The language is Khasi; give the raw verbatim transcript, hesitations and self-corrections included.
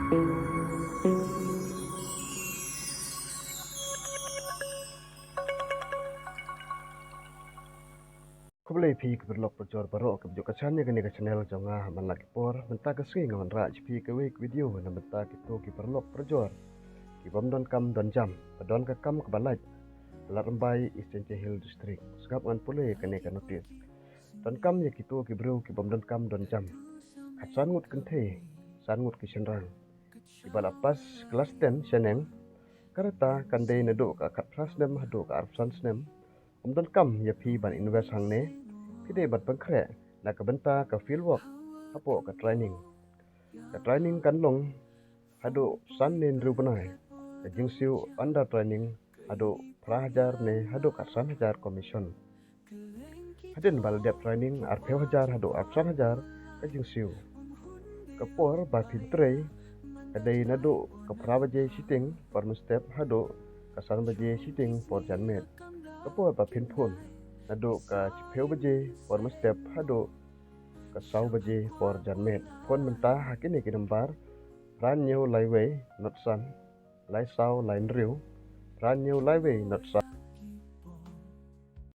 Khublei phi ki paralok parajor baroh kiba ju kyrshan ïa kane ka channel jong nga ha man la ki por. Mynta ka sngi nga wanrah ïa phi kawei ka video na bynta kito ki paralok parajor ki bym don kam don jam, ba don ka kam kaba lait, Ladrymbai, East Jaintia Hills District. Sngap ngan pule ïa kane ka notice. Donkam ïa kito ki briew ki bym don kam don jam. Khatsan ngut kynthei, san ngut ki shynrang kiba la pass klas ten shaneng. Ka rta kan dei naduh ka khatphra snem haduh ka arphew san snem. Ym donkam ïa phi ban invest hangne. Phi dei ban pynkhreh na ka bynta ka field work hapoh ka training. Ka training kan long haduh san ne hynriew bnai. Ka jingsiew under training haduh phra hajar ne haduh khatsan hajar commission. Hadien ba la dep training, arphew hajar haduh arphew san hajar ka jingsiew. Ka por ba phin trei ka dei naduh ka phra baje shiteng por mynstep haduh ka san baje shiteng por janmiet. Ka por ba phin phone naduh ka shiphew baje por mynstep haduh ka saw baje por janmiet. Phone mynta ha kine ki nambar: phra hynñiew lai wei nod san, lai saw lai hynriew, phra hynñiew lai wei nod san.